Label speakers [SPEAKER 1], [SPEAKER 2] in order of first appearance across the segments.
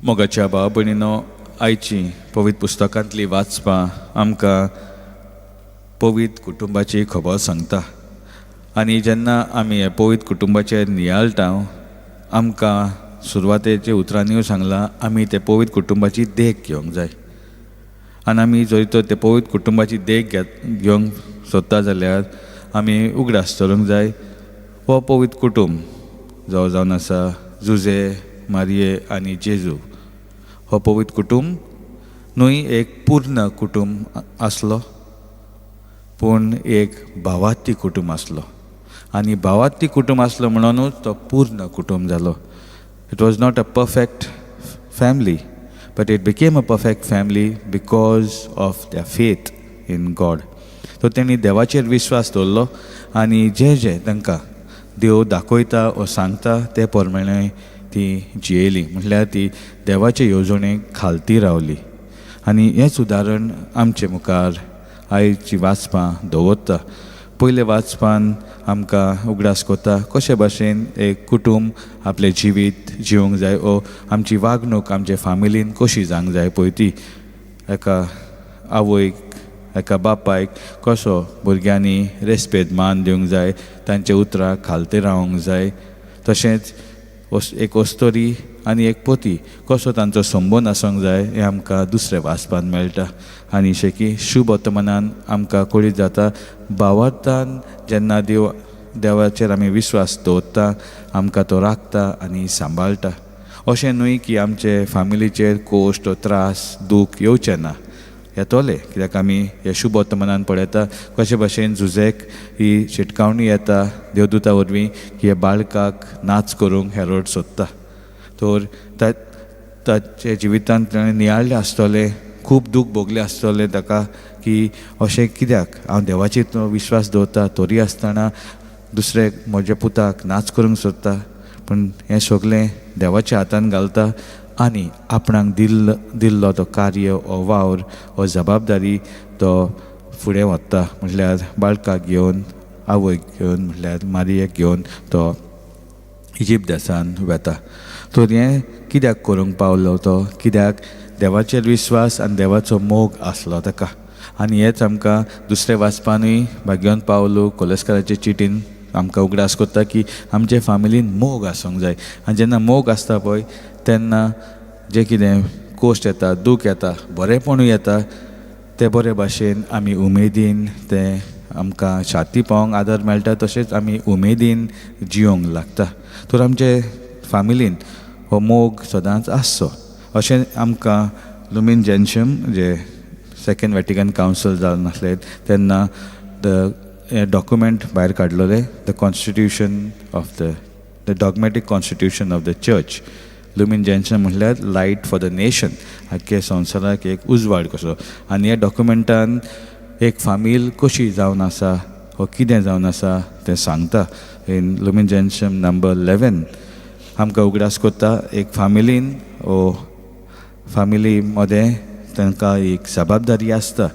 [SPEAKER 1] मोगाच्या भाव भयणीनो, आयची पवित्र पुस्तकांतली वाचपां आमकां पवित्र कुटुंबाची खबर सांगता. आनी जेन्ना आमी हे पवित्र कुटुंबाचेर नियाळटा, आमकां सुरवातेच्या उतरांनी सांगलां, आमी ते पवित्र कुटुंबाची देख घेवंक जाय. आनी आमी जर तर ते पवित्र कुटुंबाची देख घेवंक सोदता जाल्यार आमी उगडास दवरूंक जाय, हो पवित्र कुटुंब जो जावन आसा जुजे, मारिये आनी जेजू, हो पवित्र कुटुंब न्हय एक पूर्ण कुटुंब आसलो, पूण एक भावार्थी कुटुंब आसलो. आनी भावार्थी कुटुंब आसलो म्हणूनच तो पूर्ण कुटुंब जालो. It was not a perfect family, but it became a perfect family because of the faith in God. So तेणी देवाचेर विश्वास दवरलो आनी जे जे तांकां देव दाखयता ओ सांगता ते प्रमाणे ती जियेली, म्हटल्यार ती देवाचे येवजणेक खालती रावली. आनी हेंच उदाहरण आमचे मुखार आयची वाचपां दवरता. पयले वाचपान आमकां उगडास कोता कशे भाशेन एक कुटुंब आपलें जिवीत जिवंक जाय ओ आमची वागणूक आमचे फामिलीन कशी जावंक जाय पळय ती. एका आवयक, एका बापायक कसो भुरग्यांनी रेस्पेद मान दिवंक जाय, तांच्या उतराक खालते रावंक जाय. तशेंच एक अस्तोरी आनी एक पती कसो तांचो संबंद आसूंक जाय हें आमकां दुसऱ्या वाचपान मेळटा. आनी शेकी शुभ वर्तमानान आमकां कळीत जाता, भावार्थान जेन्ना देवाचेर आमी विश्वास दवरता, आमकां तो राखता आनी सांबाळटा. अशें न्हय की आमचे फामिलीचेर कोश्ट, त्रास, दूख येवचें ना, येतोले. कित्याक आमी हे शुभ वर्तमानान पळयता कशे भाशेन जुजेक ही शिटकावणी येता देवदूता वरवीं की हे बाळकाक नाच करूंक हेरोड सोदता. तर ताचे जिवितांत ताणें नियाळ्ळें आसतलें, खूब दूख भोगलें आसतलें ताका की अशें कित्याक हांव देवाचेर विश्वास दवरता तरी आसतना दुसरे म्हज्या पुताक नाच करूंक सोदता. पूण हें सगलें देवाच्या हातान घालता आनी आपणाक दिल्लो तो कार्य ओ वावर ओ जबाबदारी तो फुडें व्हरता. म्हटल्यार बाळकाक घेवन, आवयक घेवन, म्हटल्यार मारियेक घेवन तो इजिप्त देसान वेता. तर हें कित्याक करूंक पावलो तो? कित्याक देवाचेर विश्वास आनी देवाचो मोग आसलो ताका. आनी हेंच आमकां दुसऱ्या वाचपानूय भाग्यवंत पावलो कोलेस्काराचे चिटीन आमकां उगडास करता की आमचे फामिलीन मोग आसूंक जाय. आनी जेन्ना मोग आसता पळय तेन्ना जें कितें कोश्ट येता, दूख येता, बरेंपणूय येता, ते बरे भाशेन आमी उमेदीन तें आमकां शांती पावोंक आदार मेळटा, तशेंच आमी उमेदीन जियोंक लागता. तर आमचे फामिलीन हो मोग सदांच आसचो अशें आमकां लुमीन जेन्शम जे सेकंड वेटिकन कावन्सील जावन आसलें तेन्ना the हें डॉक्युमेंट भायर काडलेलें, the constitution of the dogmatic constitution of the church. Lumen Gentium म्हटल्यार लायट फॉर the nation, आख्खे संवसाराक एक उजवाड कसो. आनी ह्या डॉक्युमेंटान एक फामील कशी जावन आसा वो कितें जावन आसा तें सांगता. इन लुमीन जेन्शम नंबर 11 आमकां उगडास करता एक फामिलीन ओ फामिली मदें तांकां एक जबाबदारी आसता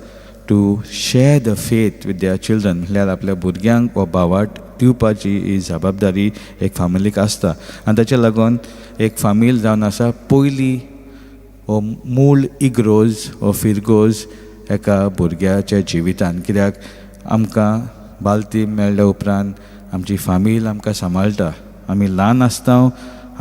[SPEAKER 1] to share the faith with their children. म्हळ्यार आपल्या भुरग्यांक हो भावार्थ दिवपाची ही जबाबदारी एक फामिलीक आसता. आनी ताचे लागून एक फामील जावन आसा पयली हो मूळ इग्रोज हो फिरगोज एका भुरग्याच्या जिवितान. कित्याक आमकां बालती मेळ्ळ्या उपरांत आमची फामील आमकां सांबाळटा. आमी ल्हान आसता,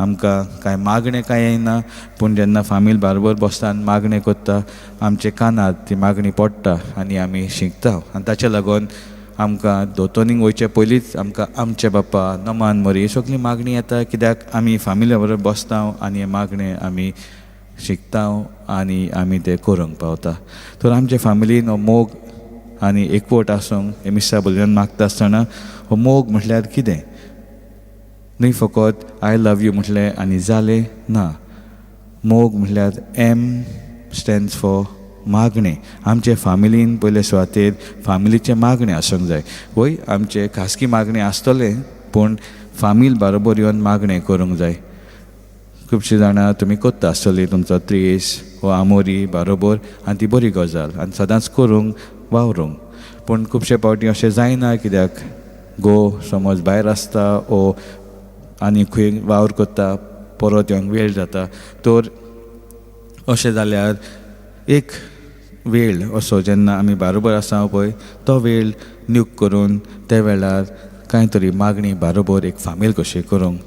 [SPEAKER 1] आमकां कांय मागणें कांय येयना, पूण जेन्ना फामील बारबर बसता आनी मागणें करता, आमचे कानार ती मागणी पडटा आनी आमी शिकता. आनी ताचे लागून आमकां दोतोनीक वयचे पयलींच आमकां आमचे बाप्पा, नमान मरी, सगळी मागणी येता. कित्याक आमी फामिल्या बरोबर बसता आनी हें मागणें आमी शिकता आनी आमी तें करूंक पावता. तर आमचे फामिलीन हो मोग आनी एकवट आसूंक हें मिसा बोलयान मागता आसतना हो मोग म्हटल्यार कितें? न्हय फकत I love you म्हटलें आनी जालें ना. मोग म्हटल्यार एम स्टँड्स फॉर मागणें. आमचे फामिलीन पयले सुवातेर फामिलीचें मागणें आसूंक जाय. वय आमचें खासगी मागणें आसतलें, पूण फामील बारोबर येवन मागणें करूंक जाय. खुबशीं जाणां तुमी कोत्ता आसतलीं तुमचो त्रेस वो आमोरी बारोबर, आनी ती बरी गजाल आनी सदांच करूंक वावरूंक. पूण खुबशे फावटी अशें जायना, कित्याक घोव समज भायर आसता ओ आनी खंय वावर करता, परत येवंक वेळ जाता. तर अशें जाल्यार एक वेळ असो जेन्ना आमी बारोबर आसा पळय तो वेळ न्यूक करून त्या वेळार कांय तरी मागणी बारोबर एक फामील कशी करूंक.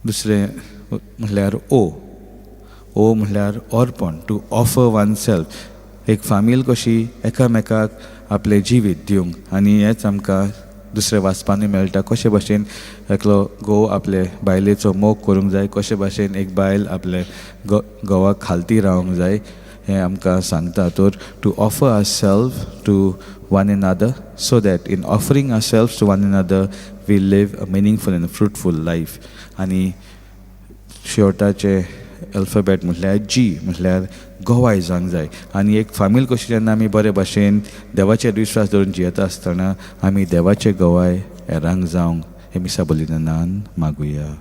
[SPEAKER 1] दुसरें म्हणल्यार ओ. ओ म्हणल्यार अर्पण, टू ऑफर वन सेल्फ. एक फामील कशी एकामेकाक आपलें जिवीत दिवंक. आनी हेंच आमकां दुसरें वाचपानूय मेळटा, कशे भाशेन एकलो घोव आपले बायलेचो मोग करूंक जाय, कशे भाशेन एक बायल आपले घोवाक खालती रावंक जाय हें आमकां सांगता. तर to offer ourself to one another so that in offering ourself to one another we live a meaningful and fruitful life. आनी शेवटाचें अल्फाबॅट म्हटल्यार जी, म्हटल्यार गोवाय जावंक जाय. आनी एक फामील कशी जेन्ना आमी बरे भाशेन देवाचेर विश्वास दवरून जियेता आसतना आमी देवाचे गवाय हेरांक जावंक हे मिसा बलिदानान मागुया.